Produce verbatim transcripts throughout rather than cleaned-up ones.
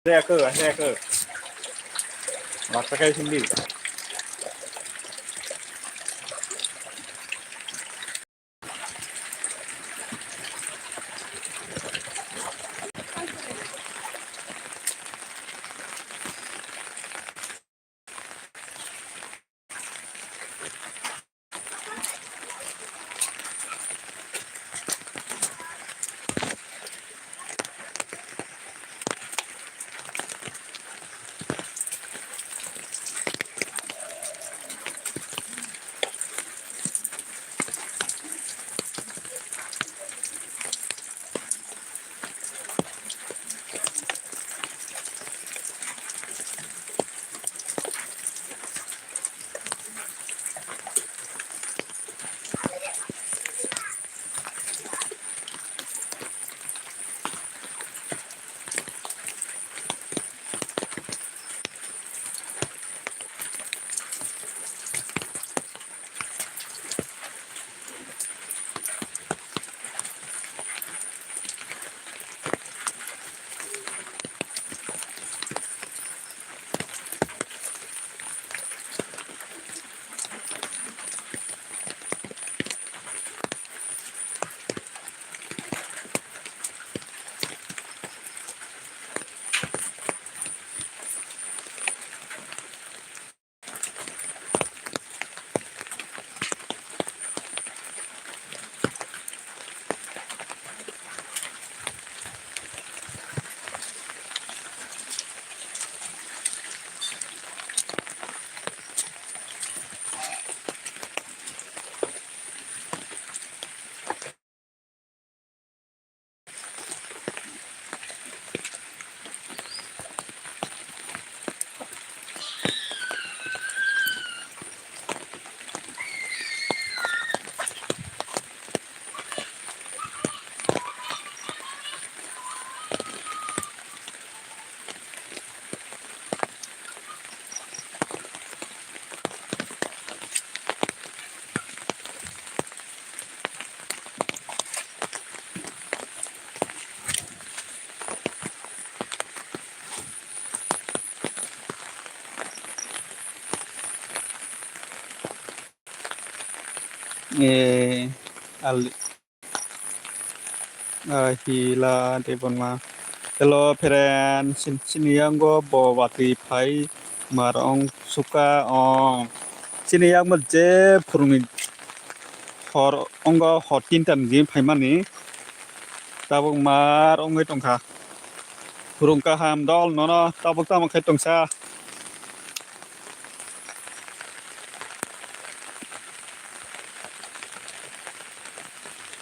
Hwnkhe, hwnkhe. Rasta khai sindi. Eh, al-, ah, hila Debbarma. Hello, friend. Sin-, sini yango bo watwi phai mar ong suka ong. Sini yakmo je phurungni hor ongo hor tinta ni jin phaimani. Tabuk mar ongwi tongkha. Phurung kaham dol nono tabuk tamo khai tongsa.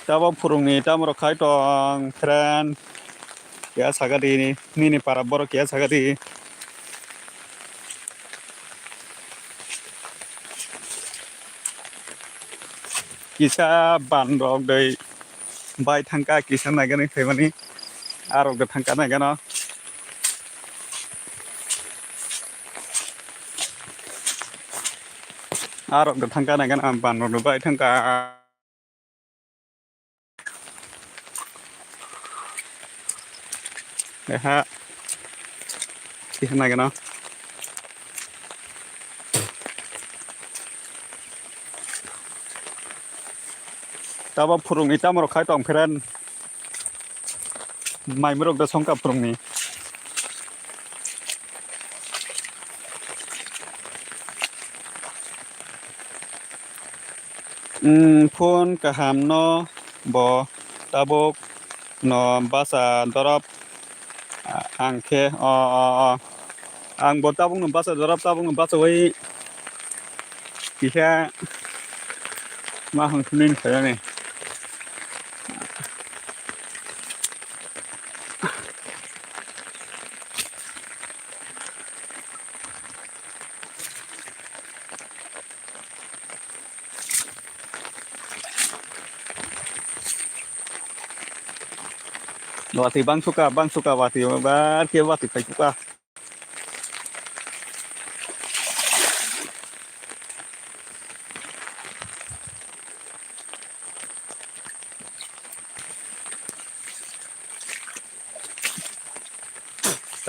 Tabuk phurungni tamo rok khai tong, friend. Keha saka di ni, nini para borok keha saka di. Kisa ban rok dei bai thangka, kisa naigani phaimani, arok de thangka naigano. Arok de thangka naigano, ban rok de bai thangka. Eha. Kisa naigano. Tabo phurungni tamo rok khai tong pheren. Mai murok da songka phurungni. Hmm, phone kaham no bo tabuk no basa dorop, a-, ang khe, o, o, o. Ang bo tabuk no basa dorop, tabuk no bachaui kisa ma hwn sini khaiyani. Watwi bangsuka, bangsuka watwi, bar khe watwi phaisuka.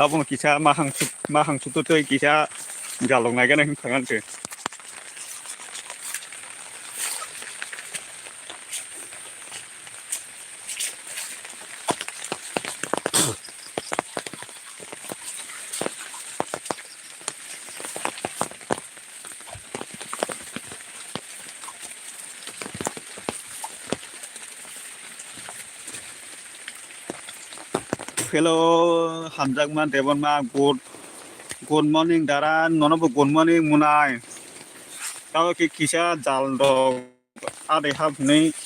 Abono kisa mahang suk-, mahang sututwi kisa jalok naigana hinwi thangani se. Hello, hamjakma Debonma, good, good morning, Dara, nono bo good morning, Munai. Tamo khe kisa jal rok adai hap hinwi.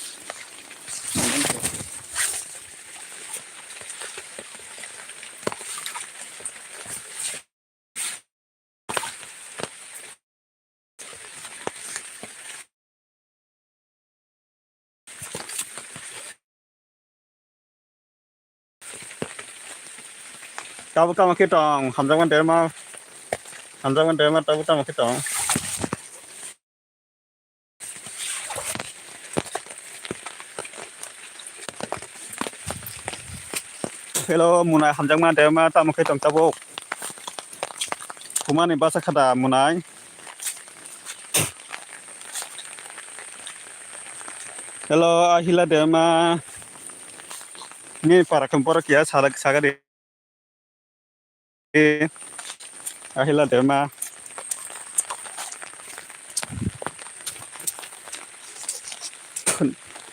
Tabuk tamo khe tong, hamjakma Debonma, hamjakma Debonma tabuk tamo khe tong. Hello, Munai hamjakma Debonma tamo khe tong tabuk. Kumani basa khada Munai. Hello, Ahila Debonma. Ni para khe borok kiya sala saga de. Ahila Debonma.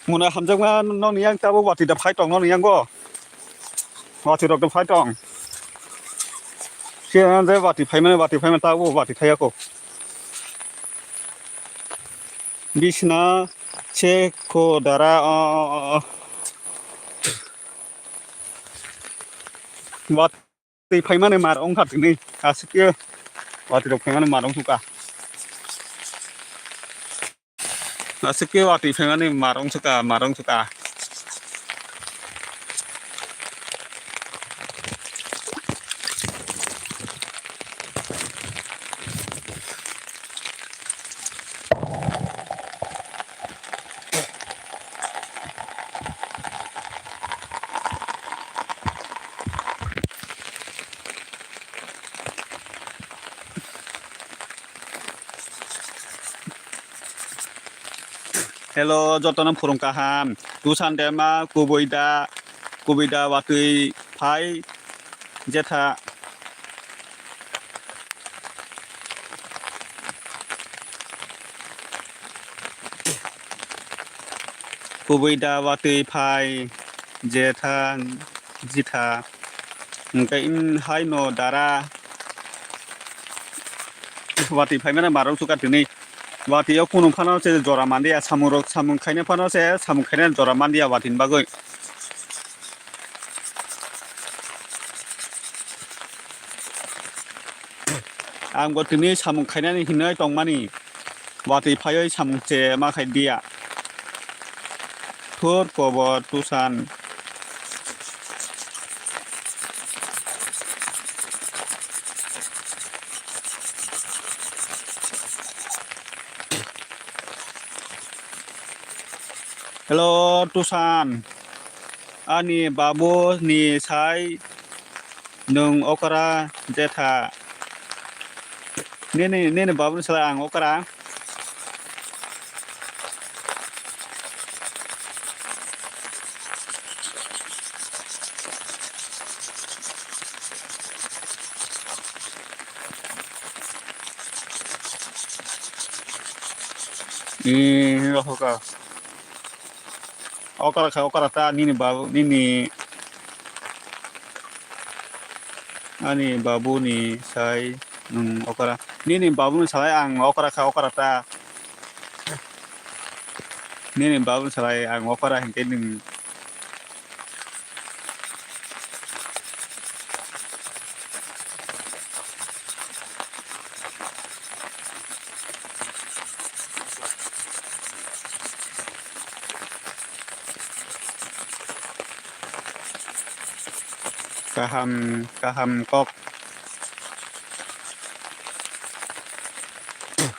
Munai hamjakma nokni yang tabuk watwi da phai tong nokni yango. Watwi rok da phai tong. Siya je watwi phaimani, watwi phaimani tabuk watwi phaiya kho. Bisna se kho Dara, o, o, o, o. Wat- Watwi phaimani mar wngkha tini. Aswk khe watwi rok phaimani mar wngkha. Aswk khe watwi phaimani mar wngkha, mar wngkha. Hello, jotono phurung kaham. Tusan Debonma, kubui da, kubui da watwi phai jetha. Kubui da watwi phai jetha, jitha. Hwnkhe in haino Dara watwi phaimani mar wngkha tini. Watwi o kunu phano se jora manliya, samung rok, samung khaina phano se samung khaina jora manliya watwini bagwi. Ang bo tini samung khainani hinwi tongmani. Watwi phaiwi samung se ma khai diya. Thur kobor Tusan. Hello, Tusan. Ani babu ni sai nwng okra jetha. Nini, nini babu ni sai ang okra. Ee, rohoka. Okra kha, okra ta, nini babu, nini, ani babu ni sai, nwng okra. Nini babu ni sai ang okra kha, okra ta. Nini babu ni sai ang okra hinkhe nwng Kaham, kaham kok.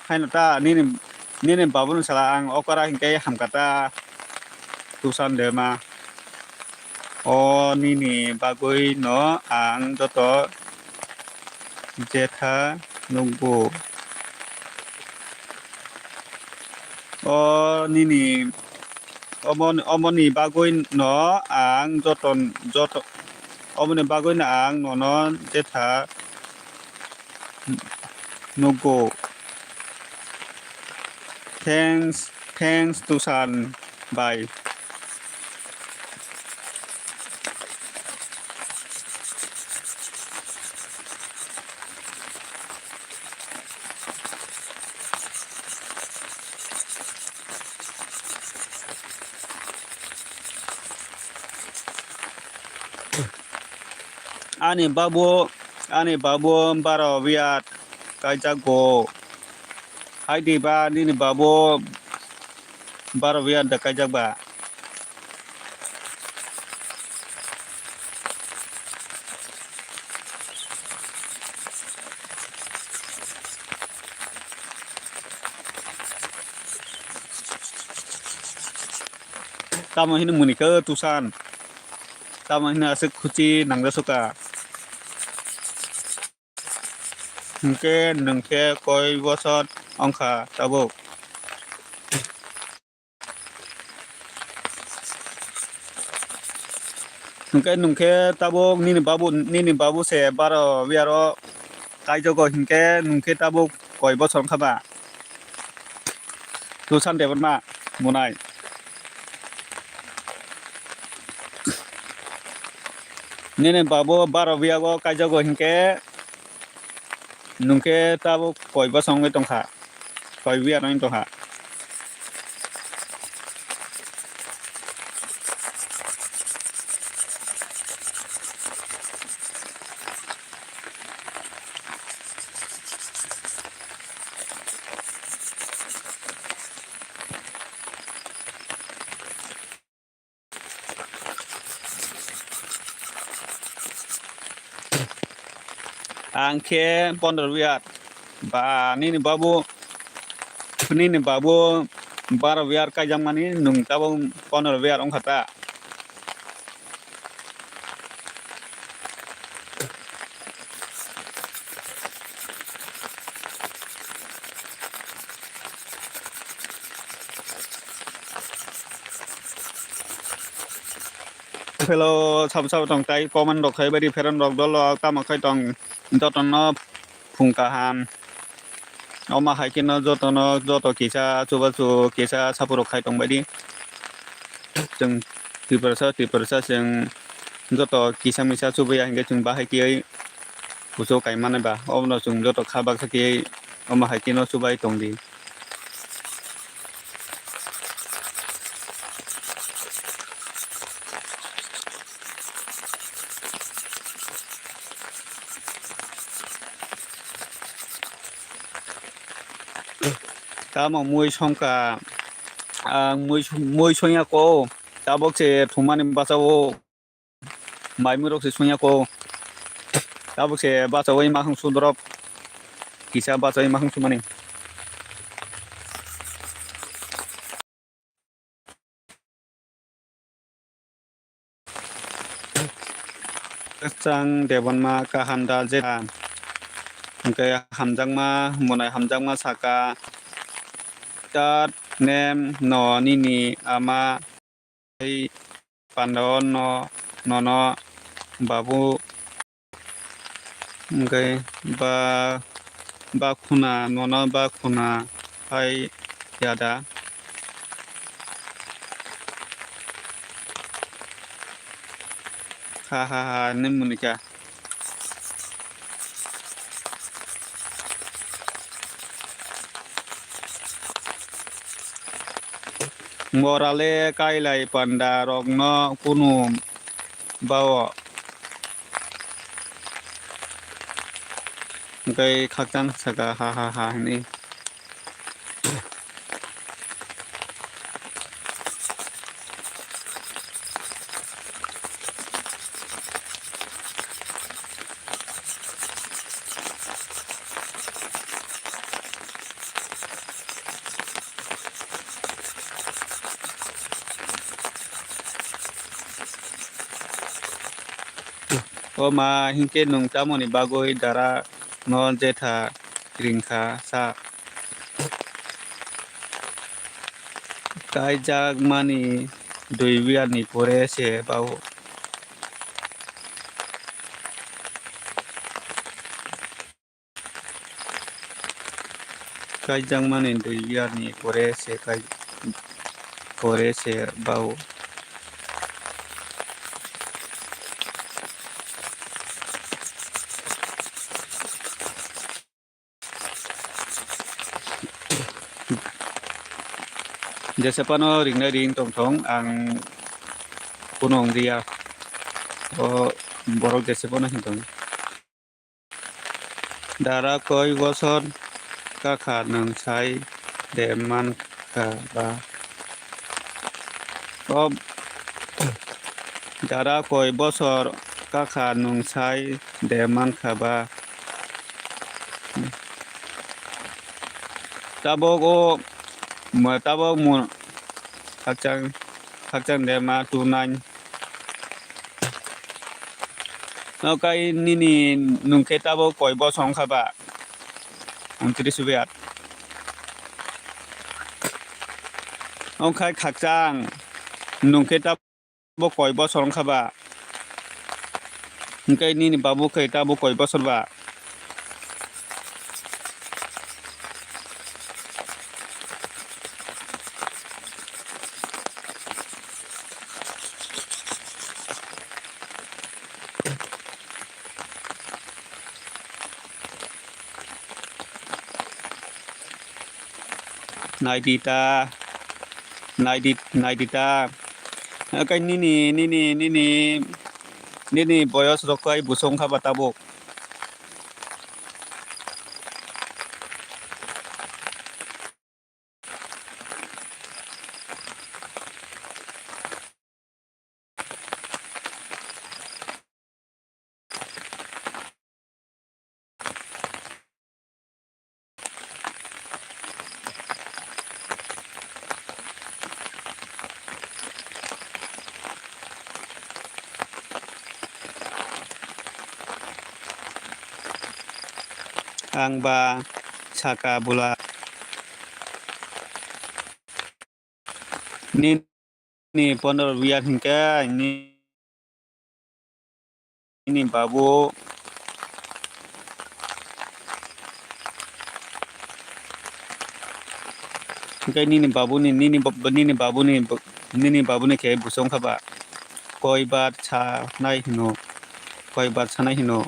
Haino ta nini, nini babu ni sala ang okra hinkhe hamkha ta. Tusan de ma. O nini bagwi no ang joto jetha nukgo. O nini, omo, omoni bagwi no ang joto, joto, omoni bagwi no ang nono jetha nukgo. Thanks, thanks Tushan bhai. Ani babu, ani babu baro wiyat kaijago. Hai di ba nini babu baro wiyat da kaijak ba. Tamo hini muni khe Tushan. Tamo hini aswk khuchi nangjasoka. Hwnkhe nwng khe koi bosor wngkha tabuk? Hwnkhe nwng khe tabuk nini babu, nini babu se baro wiyaro kaijogo, hwnkhe nwng khe tabuk koi bosor wngkha ba? Tushan Debbarma monai. Nini babu baro wiyago kaijago hinkhe, nwng khe tabuk koi bosong wngwi tongkha, koi wiya wngwi tongkha. Ang khe pondro wiyar. Ba, nini babu, nini babu baro wiyar kaijakmani, nwng tabuk pondro wiyar wngkha ta? Hello, sabo sabo tong tai comment rok khai bari pheron rok dolo tamo khai tong jotono phung kaham. Omo hai kheno jotono joto kisa chubachu kisa saporok khai tong baidi. Chwng Tiprasa, Tiprasa chwng joto kisa misa chubai ya hinkhe chwng bahai khe kuchuk kai mani ba. Obono chwng joto kha baksa khe omo hai kheno chubai tong di. Tamo mui songkha, ang mui, mui songya ko, tabok se thumani bachao, mai mui rok se songya ko, tabok se bachao ima hung sudrop, kisa bachao ima hung sumani. Kwchang Debbarma kaham da jeta. Hwnkhe hamjakma, monai hamjakma saka. Tat nem no nini ama hai panda o no, nono babu. Hwnkhe ba, ba khuna, nono ba khuna hai yada. Ha ha ha, hinwi munikha. Morale kailai panda rokno kunu bao. Hwnkhe khakchang saka ha ha ha hinwi. O ma, hinkhe nwng tamoni bagwi dara no jetha ringkha sa. Kaijakmani dui biyani pore se bao. Kaijakmani dui biyani pore se kai-, pore se bao. Jesa phano ringnai ring tongthong, ang kuno wngriya. O borok jesa phano hinwi tong. Dara koi bosor kakha nwng sai de mankha ba? O dara koi bosor kakha nwng sai de mankha ba? Tabok o mo-, tabok mo-, khakchang, khakchang de ma tu nine. Nokai nini nwng khe tabok koi bosor wngkha ba? Untris biyat. Wngkhai khakchang nwng khe tabok koi bosor wngkha ba? Hwnkhe nini babu khe tabok koi bosor ba? Naidi ta, naidi, naidi ta. Kai nini, nini, nini, nini boyos rok kai busong kha ba tabuk. Ang ba saka bwla. Nini pondro biyar hinkhe nini babu hinkhe nini babuni, nini bab-, nini babuni, nini babuni khe busong kha ba koi bar sanai hino, koi bar sanai hino.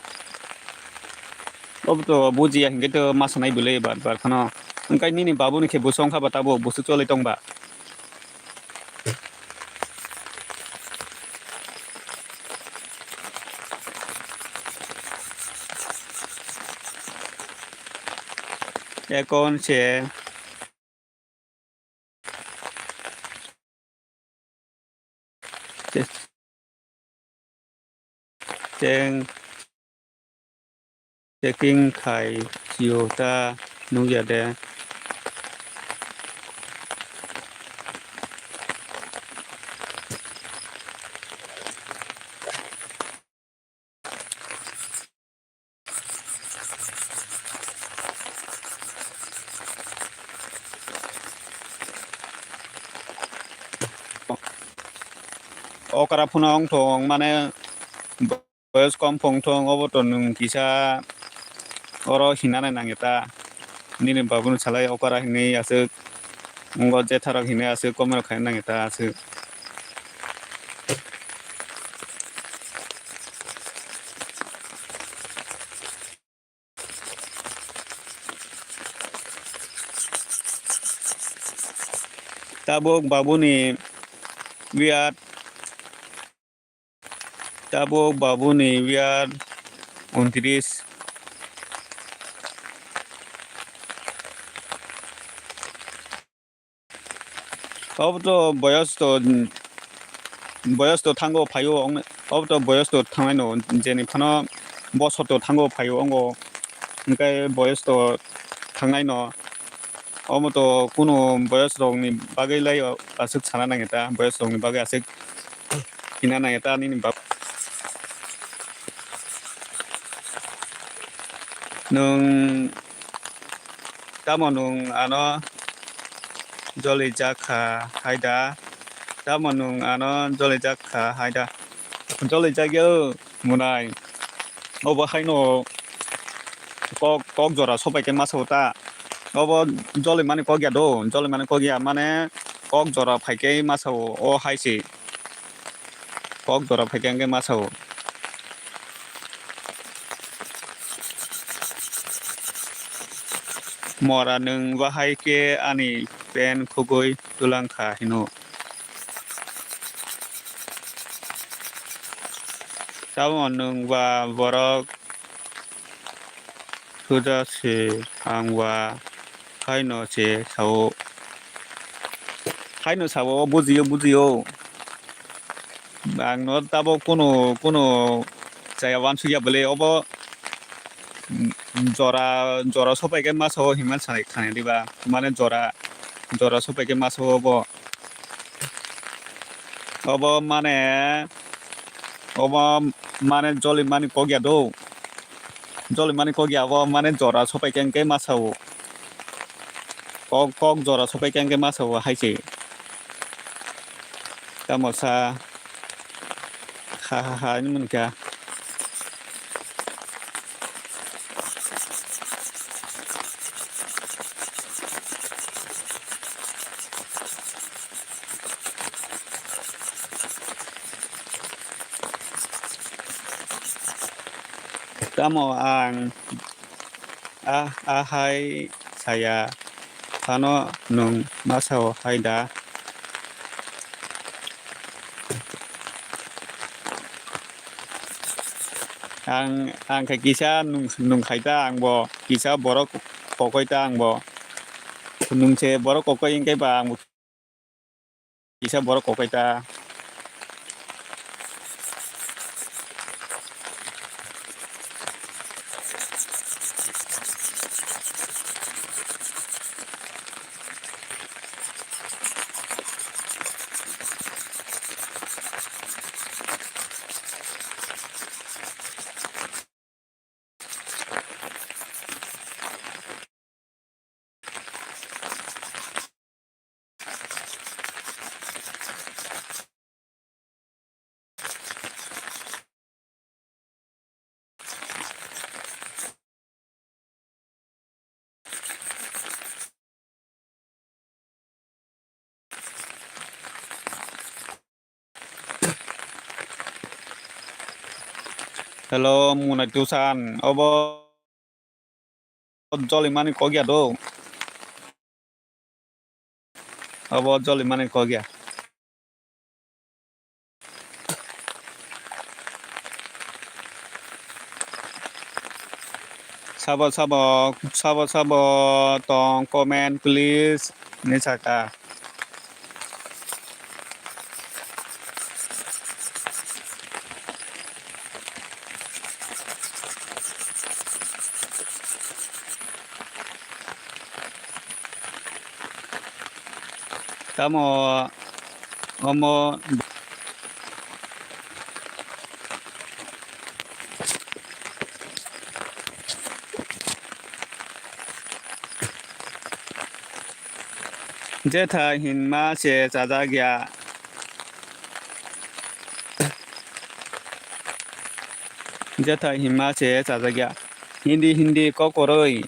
Obo to bujiya hinkhe to ma sanai bwle bar bar phano. Hinkhe nini babuni khe busong kha ba tabuk busuk cholai tong ba. Ekon se Cheng checking khai sio ta nukya de. Okra phano wng thung, mane boyos kom phung thung, obo to nwng kisa oro hinani nangya ta. Nini babuni salai okra hinwi aswk, wngbo jetharok hinwi aswk, komirok khaina nangya ta aswk. Tabuk babuni biyat, tabuk babuni biyat untris. Obo to boyos to, boyos to thango phaio, obo to boyos to thangnai no, jeni phano bosor to thango phaio, ongo hwnkhe boyos to thangnai no. Omo to kunu boyos rok ni bagwi lai aswk sana nangya ta, boyos rok ni bagwi aswk hina nangya ta nini bab. Nwng tamo nwng ano jolijak kha hai da? Tamo nwng ano jolijak kha hai da? Jolijak ya o, Munai. Obo haino kok, kok jora sopai khe masa o ta. Obo jolimani kok ya do, jolimani kok ya mane kok jora phai khe masa o, o hai se. Kok jora phai khe ang khe masa o. Mora nwng bahai khe ani pen khugui tulang kha hino. Tamo nwng ba borok suja se ang ba haino se sao. Haino sao bujiyo, bujiyo. Ang no tabok kuno, kuno chaya wansukya bwle obo, mm, jora, jora sopai khe masa o hinma sanai, sanai diba? Mane jora, jora sopai khe masa o obo. Obo mane, obo mane jolimani kok ya do. Jolimani kok ya obo mane jora sopai khe hwnkhe masa o. Kok, kok jora sopai khe hwnkhe masa o hai se. Tamo sa ha ha ha hinwi mankha. Tamo ang a, a hai saya phano nwng masa o hai da. Ang, ang khe kisa nwng, nwng khai ta, ang bo kisa borok kokoi ta, ang bo nwng se borok kokoi hwnkhe ba ang bo kisa borok kokoi ta. Hello, Munai Tusan, obo jolimani kok ya do? Obo jolimani kok ya. Sabo, sabo, sabo, sabo tong comment please hinwi saka. Tamo omo Jethai hinma se chajak ya. Jethai hinma se chajak ya. Hindi, Hindi kok kwrwi.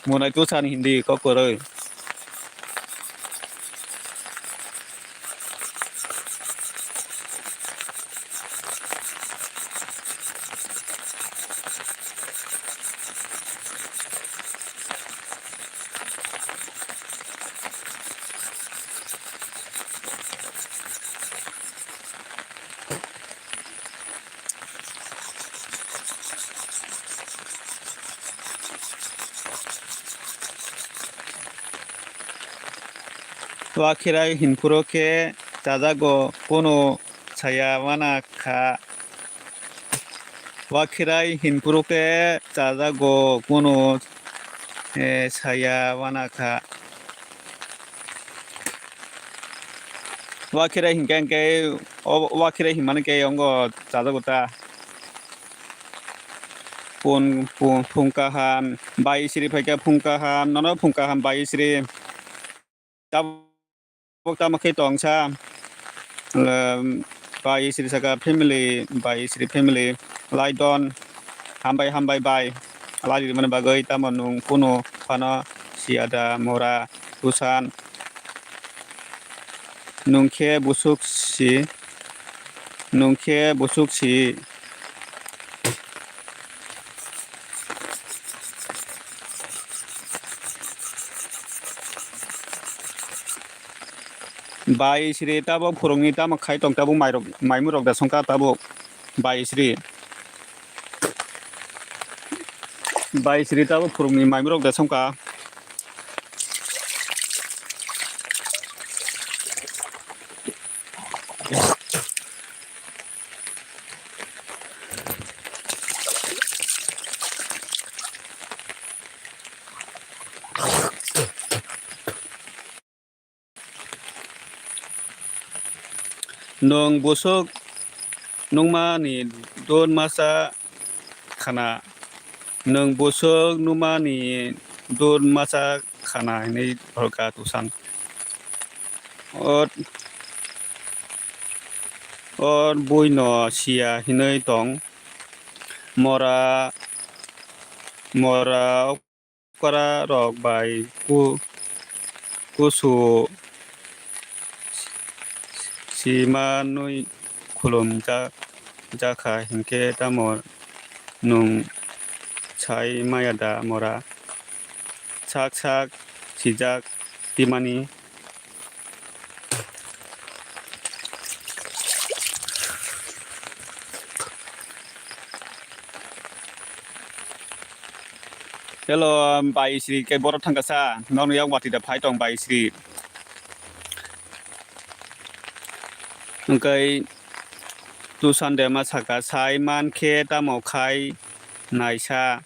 Munai Tusan Hindi kok kwrwi. Wakhirai hinphuru khe chajago, kunu saya wana kha. Wakhirai hinphuru khe chajago, kunu, eh, saya wana kha. Wakhirai hinkhe, hinkhe o wakhirai hinmani khe wngo chajago ta. Pun, pun, phung kaham, bai sri phaikha phung kaham, nono phung kaham bai sri. Tabuk tamo khe tongsa, um, bai sri saka family, bai sri family, laidon, hambai, hambai bai, lai rimani bagwi tamo nung kunu phano siyada mora tusan, nung khe busuk si, nung khe busuk si. Bai sri tabuk phurungni tamo khai tong tabuk mairok, maimurok da songkha tabuk bai sri. Bai sri tabuk phurungni maimurok da songkha. Nwng busuk nukmani dun masa khana, nwng busuk nukmani dun masa khana hinwi holka tusan. O, o buino siya hinwi tong. Mora, mora okra rok bai ku-, kusu simanwi khulum ja-, jakha hinkhe tamo nwng sai maya da mora? Sak sak sijak timani. Hello, bai sri khe borok thangkasa, nokni yak watwi da phai tong bai sri. Hwnkhe Tusan Dema saka, sai man khe tamo khai naisa.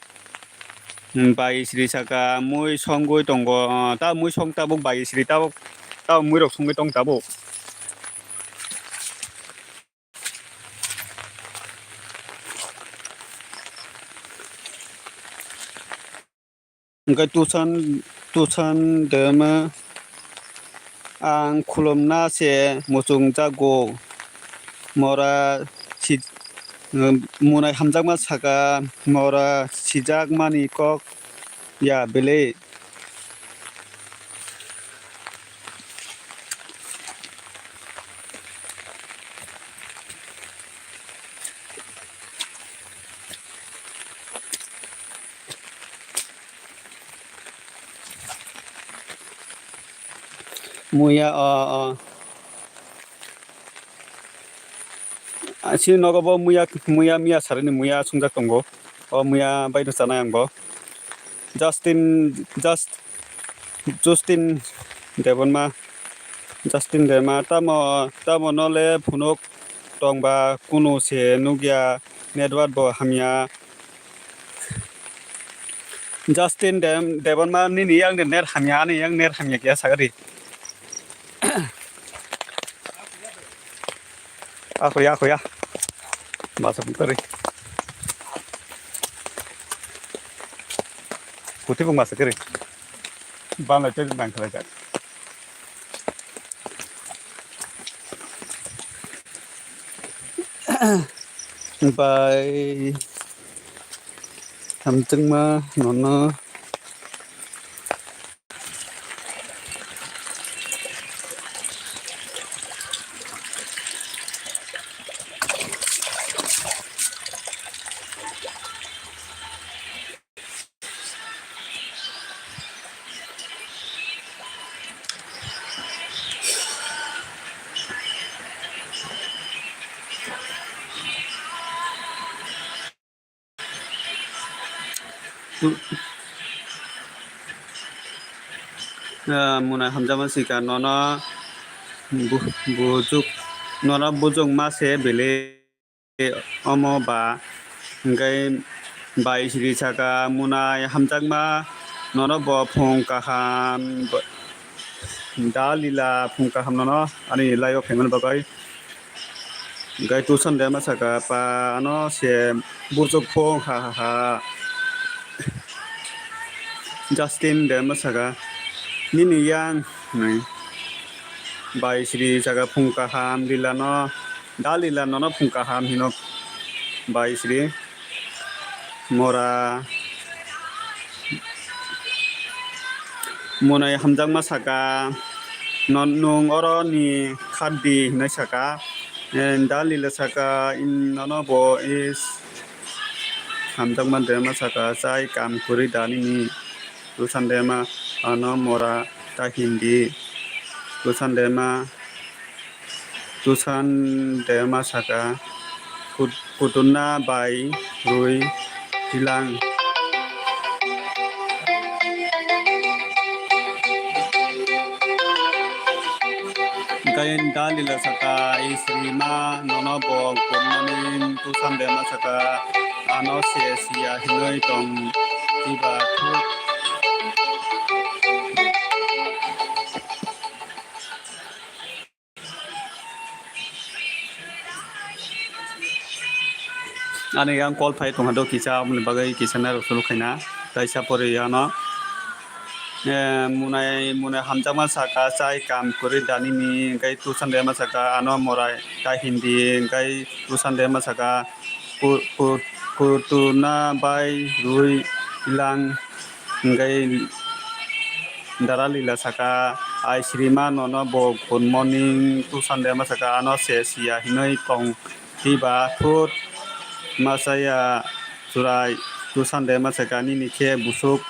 Bai sri saka, mui songwi tongo, ta mui song tabuk bai sri tabuk, ta mui rok songwi tong tabuk. Hwnkhe Tusan, Tusan Dema, ang khulumna se muchung jago. Mora si, munai hamjakma saka, mora sijakmani kok ya belai. Muya, o, o. Chini nogo bo muya, muya miya sarini muya sungjak tongo. O muya baino chanai ang bo. Justin, Just, Justin Debonma, Justin Debonma, tamo, tamo nole phunuk tongba kunu se nukya, network bo hamya. Justin Dem-, Debonma nini yang de net hamya, ani yang net hamya kya sagari. Ako ya, ako ya. Masa putari. Kuti pun masa kiri. Bang lah jadi bang kerja. Bai hamjakma nono. Ah, mwnai hamjakma sika nono bu-, bujuk, nono bujukma se bele. Omo ba hwnkhe bai siri saka mwnai hamjakma, norok bo phung kaham, da lila phung kaham nono ani live o phaimani bagwi. Hwnkhe Tusan Dema saka, "Pa ano se burchuk phung ha ha ha." Justin Dema saka, "Nini yang," hwnwi. Bai Sri saka, "Phung kaham, Lila no, da Lila nono phung kaham hino, Bai Sri." Mora Munai hamjakma saka, "No-, nwng oro ni khat di," hinwi saka. Eh, da Lila saka, "In nono bo is." Hamjakma Dema saka, "Chai kam kwrwi da nini?" Tusan Dema, "Ano mora ta hindi." Tusan Dema, Tusan Dema saka, "Kut-, kutuna bai rwi hilang." Hwnkhe da Lila saka, "Is rima nono bo good morning." Tusan Dema saka, "Ano se siya hinwi tong tiba thuk." Ani yang call phai tongkha do kisa, aboni bagwi kisa nairok sulu khaina, kaisa pori ano. Eh, Munai, Munai hamjakma saka, "Chai kam kwrwi da nini?" Hwnkhe Tusan Dema saka, "Ano morai ta hindi." Hwnkhe Tusan Dema saka, "Ku-, ku-, kutuna bai rwi hilang." Hwnkhe da Lila saka, "Ai srima nono bo good morning." Tusan Dema saka, "Ano se siya hinwi tong tiba thut masaya churai." Tusan Dema saka, "Nini khe busuk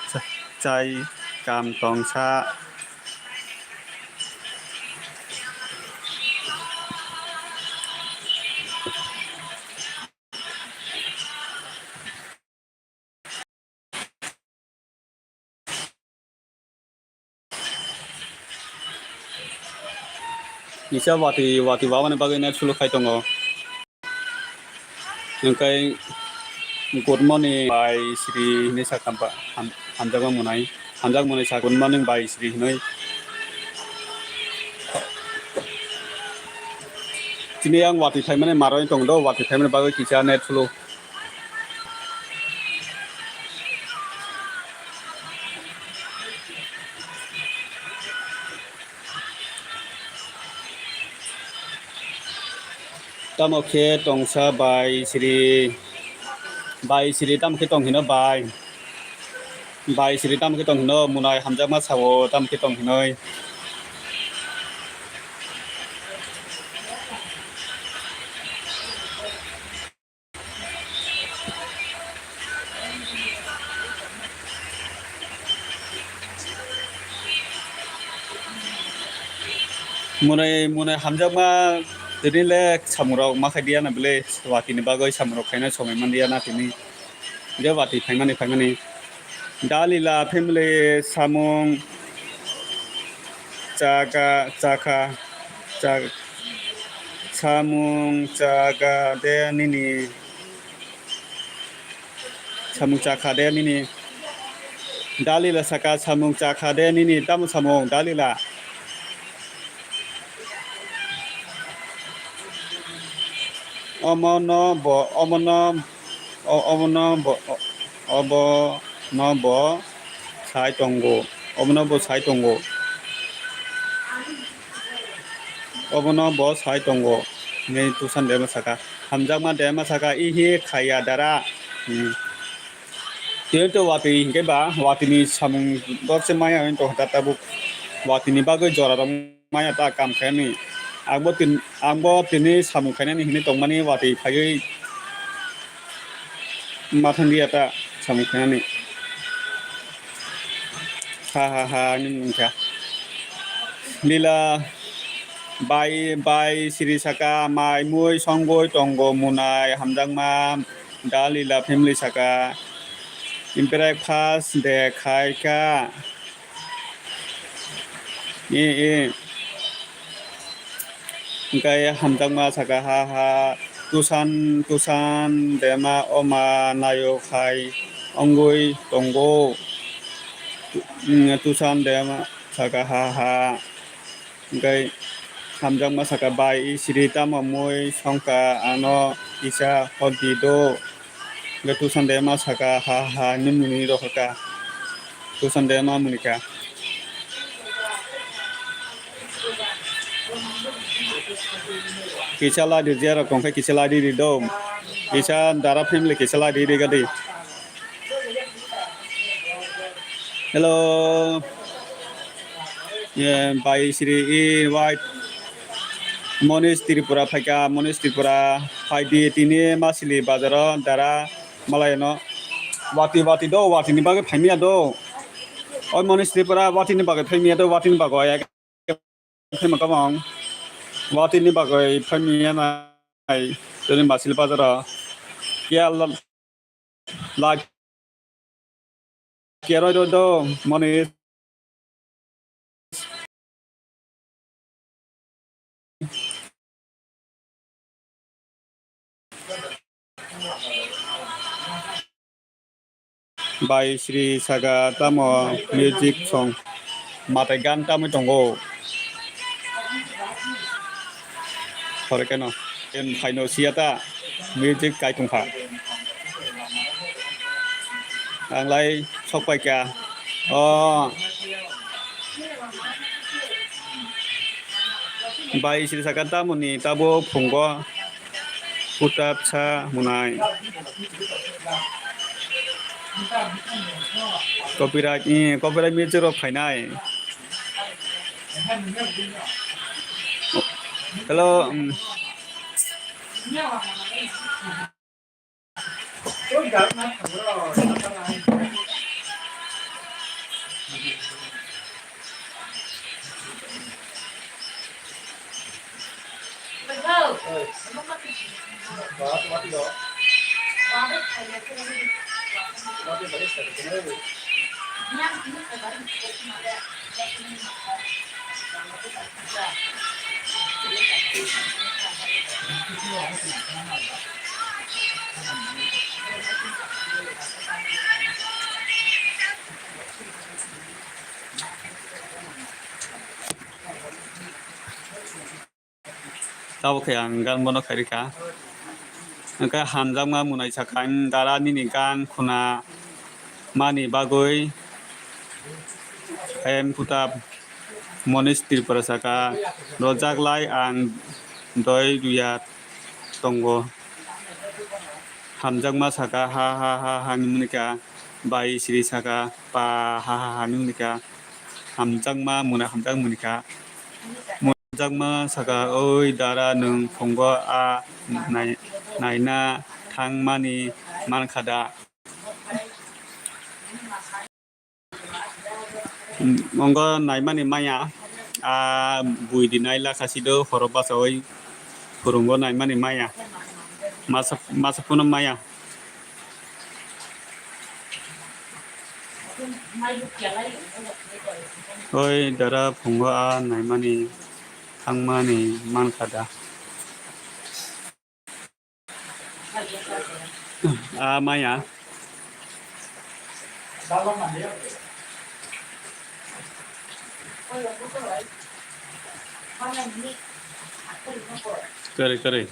chai kam tongsa." Kisa watwi, watwi wabani bagwi net slow khai tongo. Hwnkhe good morning bai Sri hinwi sakha ba, ham-, hamjakma Munai. Hamjak Munai sa, "Good morning bai Sri," hinwi. Tini yang watwi phaimani maroi tongdo, watwi phaimani bagwi kisa net slow. Tamo khe tongsa bai Sri, bai Sri tamo khe tong hino bai, bai Sri tamo khe tong hino Munai hamjakma sao tamo khe tong hinoi. Munai, munai hamjakma tini le samung rok ma khai diya na bile, watwi ni bagwi samung rok khaina somoi man diya na tini. Je watwi phaimani phaimani. Da Lila family samung chaka, chakha, cha-, samung chaka de nini. Samung chakha de nini. Da Lila saka samung chakha de nini. Tamo samung Da Lila? Omo no bo, omo no, o-, omo no bo, o-, obo no bo sai tongo. Omo no bo sai tongo. Obo no bo sai tongo. Hinwi Tusan Dema saka. Hamjakma Dema saka, "Ihi khaya dara." Hmm. Tini to watwi hinkhe ba, watwi ni samung dok se maya hwn tongkha tabuk. Watwi ni bagwi jora rok maya ta kam khainani. Ang bo tin-, ang bo tini samung khainani hinwi tongmani watwi phaiwi ma thang diya ta samung khainani. Ha ha ha, hinwi wngkha. Lila bai, bai Sri saka, mai mui songwi tongo munai hamjakma. Da Lila family saka, "Breakfast de khai kha?" E, e. Hwnkhe hamjakma saka, "Ha, ha, Tusan, Tusan, Dema, oma, nayo khai wngwi tongo." Mm, Tusan Dema saka, "Ha, ha." Hwnkhe Hamjakma saka, "Bai, i siri tamo mui songka, ano kisa hor di do." Hwnkhe Tusande ma saka, "Ha ha," hinwi mwnwi rohorkha. Tusande ma mwnwikha. Kisa ladi, jera tongkhe kisa ladi di do. Kisa dara family kisa ladi di gadi. Hello. Ye, bai siri i wai. Monish Tripura phaikha, Monish Tripura phaidi tini Masili bazaro dara malayano. Wati, wati do, wati ni bagwi phaimiya do. Oi Monish Tripura, wati ni bagwi phaimiya do, wati ni bagwi. Phaima kamang. Wati ni bagwi phaimiya nai. Tini Masili bazaro. Kiya la-, la-, kiya roi roi do, Monish. Bai sri saka tamo music song matai gan tamwi tongo. Hore keno em phaino siya ta music kai tongkha. Ang lai sok pai kha. O. Bai sri saka tamoni tabo phungo puta bsa hwnai. Copyright, eh, copyright music rok phainai. Hello, um. Tabuk khe ang gan bono khairikha. Hwnkhe hamjakma mwnai sakha, "Dara nini gan khuna mani bagwi M Kutab." Monish Tripura sakha, "Rojak lai ang doi ruya tongo." Hamjakma sakha, "Ha ha ha ha," hinwi mwnwikha. Bai sri sakha, "Pa ha ha ha," hinwi mwnwikha. Hamjakma mwnai hamjak mwnwikha. Hamjakma sakha, "Oi dara, nwng phungo a nai-, naina thangmani mankha da?" Mongo naimani maya, a bui di nai lakha si do, horo bachaui phurungo naimani maya, masa, masa phano maya. Oi dara phungo a naimani thangmani mankha da. A maya. Kare, kare.